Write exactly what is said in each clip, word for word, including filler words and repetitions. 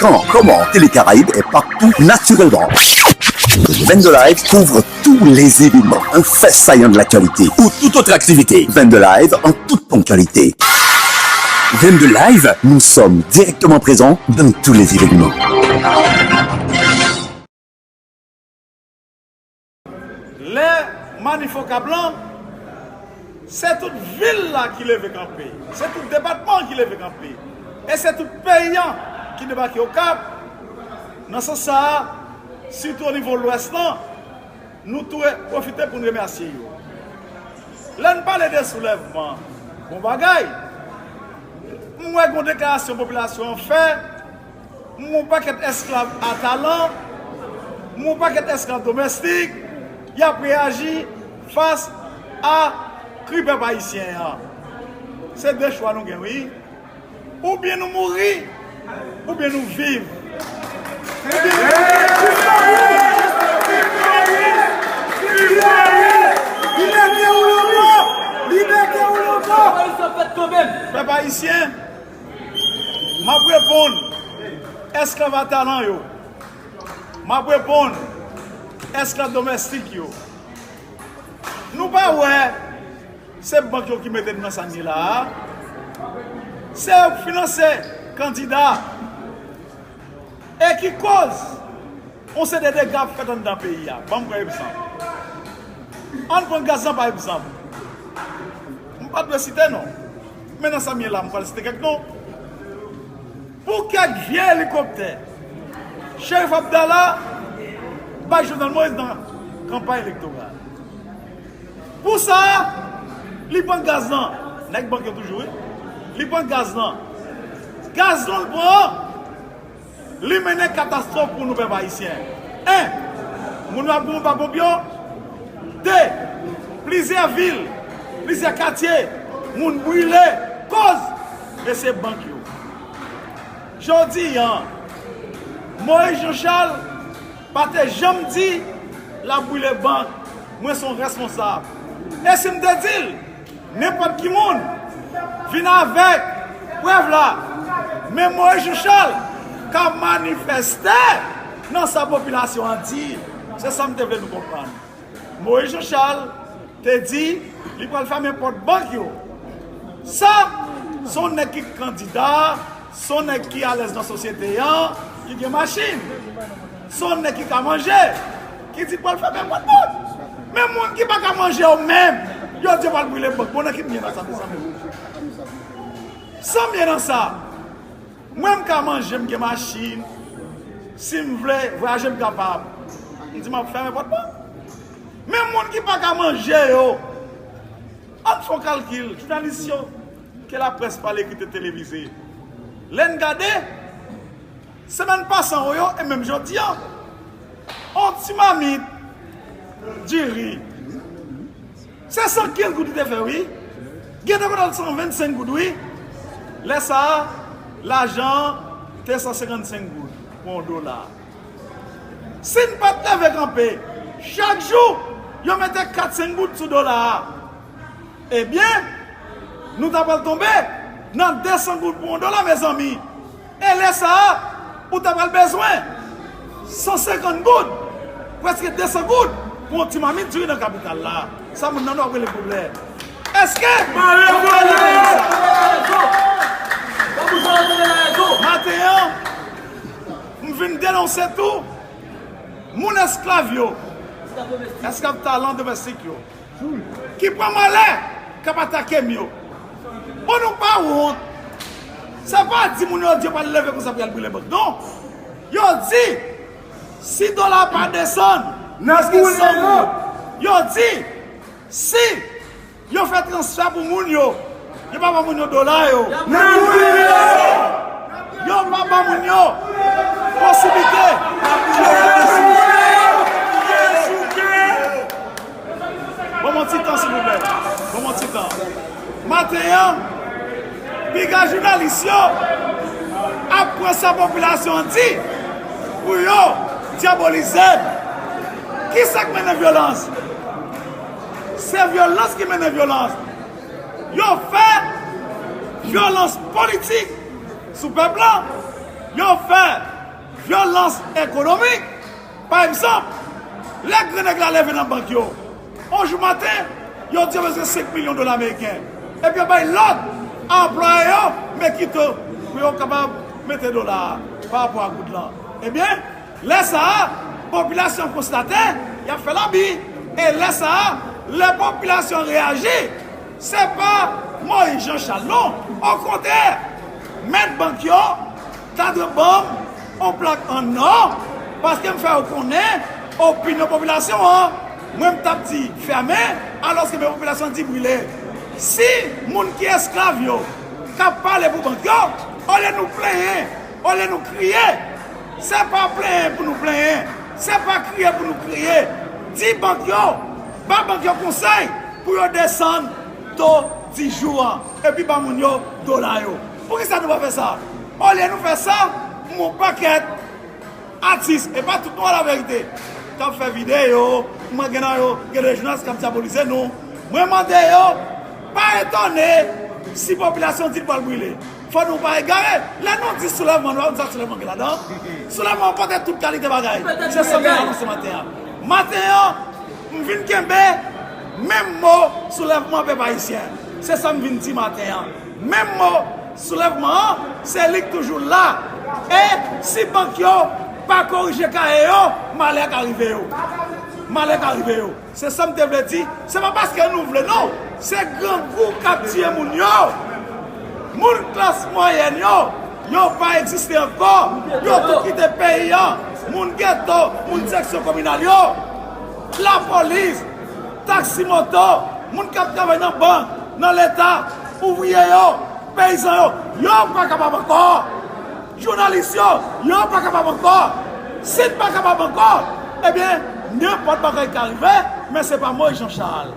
Quand, comment, Télé Caraïbes est partout naturellement. Vendo Live couvre tous les événements, un fait saillant de l'actualité ou toute autre activité. Vendo Live en toute ponctualité. Vendo Live, nous sommes directement présents dans tous les événements. Lè manif Okap lan, se tout vil la ki leve kanpe, se tout depatman ki leve kanpe, e se tout peyi an ki debake Okap. Nan sans sa a, sitou o nivo Lwès lan, nou tou pwofite pou n remèsye yo. Lè n pale de soulèvman, bon bagay. M wè gen yon deklarasyon popilasyon an fè, m wè yon pakèt esklav a talan, m wè yon pakèt esklav domestik, y ap reyaji fas a kri pèp ayisyen an. Se de chwa nou gen, wi. Oubyen nou mouri, oubyen nou viv. Libète ou lanmò! Libète ou lanmò! Pèp ayisyen, m ap reponn esklav a talan yo. M ap reponn esklav domestik yo. Nou pa wè se bank yo ki mete n nan sa n ye la a? Se yo k finanse kandida. E ki koz yon seri de dega ap fèt anndan peyi a? Ban m pran egzanp. Ann pran gaz lan pa egzanp. M pa t dwe site non. Men nan sa m ye la, m pral site kèk non. Pou kèk vye elikoptè Cherif Abdallah bay Jovenel Moïse nan kanpay elektoral. Pou sa, li pran gaz lan. Nèg bank yo toujou, wi. Li pran gaz lan. Gaz lan l pran an, li mennen katastwòf pou nou pèp ayisyen. En, moun yo ap goumen pa ponp yo. De, plizyè vil, plizyè katye, moun brile, koz mesye bank yo. Jodi a, Moïse Jean Charles pa te janm di l ap brile bank, mwen se yon responsab. E si m te di l, nenpòt ki moun vin avèk prèv la, men Moïse Jean Charles k ap manifèste nan sa popilasyon an di, se sa m te vle nou konprann. Moïse Jean Charles te di li pral fèmen pòt bank yo. Sa, se yon nèg ki kandida, se yon nèg ki alèz nan sosyete an, ki gen machin. Se yon nèg ki ka manje, ki di pral fèmen pòt bank. Men moun ki pa ka manje yo menm, yo di yo pral brile bank. Bon, nan ki m ye nan sa, mezanmi? Sa m ye nan sa. Mwen, m ka manje, m gen machin. Si m vle vwayaje, m kapab. M di m ap fèmen pòt bank. Men moun ki pa ka manje yo, ann fè yon kalkil, jounalis yo, ke laprès pale, ki te televize. Lè n gade, semèn pase an yo, e menm jodi an, yon ti mamit diri, se san kenz goud li te fè, wi. Gen de kote l san vennsenk goud, wi. Lè sa a, lajan an te san senkannsenk goud pou yon dola. Si n pa t leve kanpe, chak jou, yo mete kat senk goud sou dola a, ebyen, nou ta pral tonbe nan de san goud pou yon dola, mezanmi. E lè sa a, ou ta pral bezwen san senkant goud, prèske de san goud, pou yon ti mamit diri nan kapital la. Sa moun nan nou ap rele pwoblèm. Èske nou pral rete nan sa? Maten an, m vin denonse tou moun esklav yo, esklav talan domestik yo, ki pran malè, k ap atake m yo. Bon, nou pa wont. Se pa di moun yo di yo pral leve konsa pou y al brile bank, non. Yo di, si dola pa desann, n ap boule yo. Yo di, si yo fè transfè pou moun yo, yo pa ba moun yo dola yo. N ap boule yo. Yo pa ba moun yo posiblite. Ban m yon ti tan, silvouplè. Ban m yon ti tan. Maten an, piga jounalis yo ap pran sa popilasyon an di pou yo dyabolize m. Kisa k mennen vyolans? Se vyolans ki mennen vyolans. Yo fè vyolans politik sou pèp la. Yo fè Vyolans ekonomik, pa egzanp, lè gran nèg la leve nan bank yo, yon jou maten, yo di yo bezwen senk milyon dola ameriken. Epi yo bay lòd a anplwaye yo, men kito, pou yo kapab mete dola a pa rapò a goud lan. Ebyen, lè sa a, popilasyon konstate y ap fè labi. E lè sa a, lè popilasyon reyaji, se pa Moyiz Jan Chal non. Okontrè, mèt bank yo ta dwe ban m yon plak an nò, paske m fè yo konnen opinyon popilasyon an. Mwen, m t ap di fèmen, alòske men popilasyon an di brile. Si moun ki esklav yo k ap pale pou bank yo, olye nou plenyen, olye nou kriye, se pa plenyen pou nou plenyen, se pa kriye pou nou kriye. Di bank yo, ba bank yo konsèy pou yo desann to dis jou an, epi ba moun yo dola yo. Poukisa nou pa fè sa? Olye nou fè sa, m wè yon pakèt atis, e pa tout nou a la verite, k ap fè videyo, mwen gen nan yo, gen de jounalis k ap dyabolize nou. Mwen mande yo, pa etone si popilasyon di l pral brile. Fò nou pa egare. Lè nou di soulèvman, nou pa konn sa soulèvman gen ladan. Soulèvman pote tout kalite bagay. Se sa m vin anonse maten an. Maten an, m vin kenbe menm mo soulèvman pèp ayisyen. Se sa m vin di maten an. Menm mo soulèvman an, se li k toujou la. E si bank yo pa korije kaye yo, malè ka rive yo. Malè ka rive yo. Se sa m te vle di. Se pa paske nou vle non. Se grangou k ap tiye moun yo. Moun klas mwayèn yo, yo pa egziste ankò. Yo tout kite peyi an. Moun geto, moun seksyon kominal yo, lapolis, taksi moto, moun k ap travay nan bank, nan leta, ouvriye yo, peyizan yo, yo pa kapab ankò. Jounalis yo, yo pa kapab ankò. Si n pa kapab ankò, ebyen, nenpòt bagay ka rive, men se pa Moyiz Jan Chal.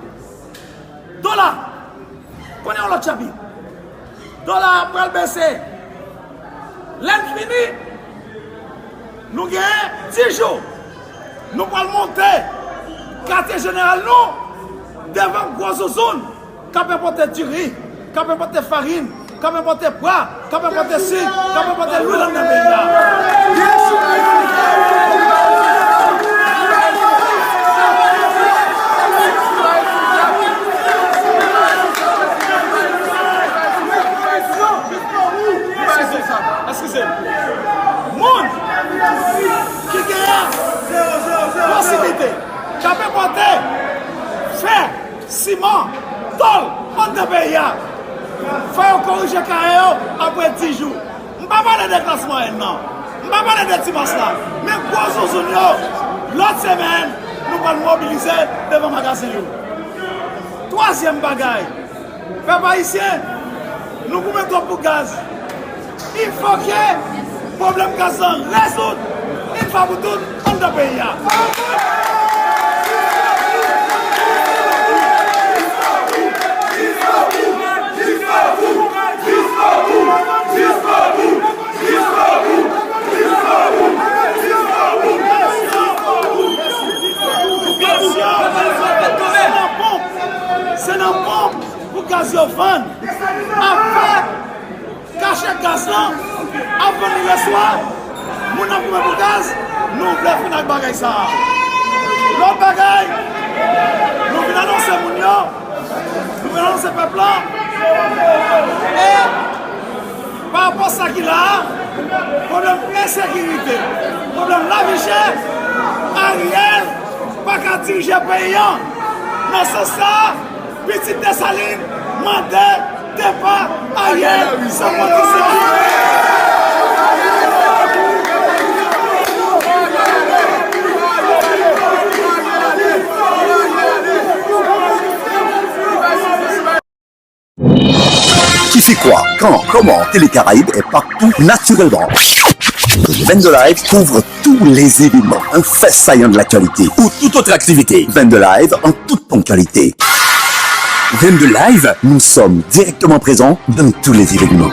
Dola, konnen yon lòt chapit. Dola a pral bese. Lè n fini, nou gen dis jou. Nou pral monte katye jeneral nou devan gwo zouzoun k ap enpòte diri, k ap enpòte farin, k ap enpòte pwa, k ap enpòte sik, k ap enpòte lwil anndan peyi a. Eskize m. Eskize m. Moun ki genyen posiblite k ap enpòte fè, siman, tòl anndan peyi a, fò yo korije kaye yo apre dis jou. M pa pale de klas mwayèn nan. M pa pale de ti mas la. Men gwo zouzoun yo, lòt semèn, nou pral mobilize devan magazen yo. Twazyèm bagay, pèp ayisyen, nou goumen twòp pou gaz. Il faut que pwoblèm gaz lan rezoud yon fwa pou tout anndan peyi a. Se nan ponp, se nan ponp pou gaz yo vann. Afè kache gaz lan ap vann li leswa. Moun ap goumen pou gaz. Nou vle fin ak bagay sa a. Lòt bagay, nou vin anonse moun yo, nou vin anonse pèp la. E pa rapò sa ki la a, pwoblèm ensekirite, pwoblèm lavi chè, Ariel pa ka dirije peyi an. Nan sans sa a, pitit Desalin mande depa Ariel san kondisyon. Qui fait quoi, quand, comment, Télé Caraïbes est partout naturellement. Vendo Live couvre tous les événements, un fait saillant de l'actualité ou toute autre activité. Vendo Live en toute ponctualité. Vendo Live, nous sommes directement présents dans tous les événements.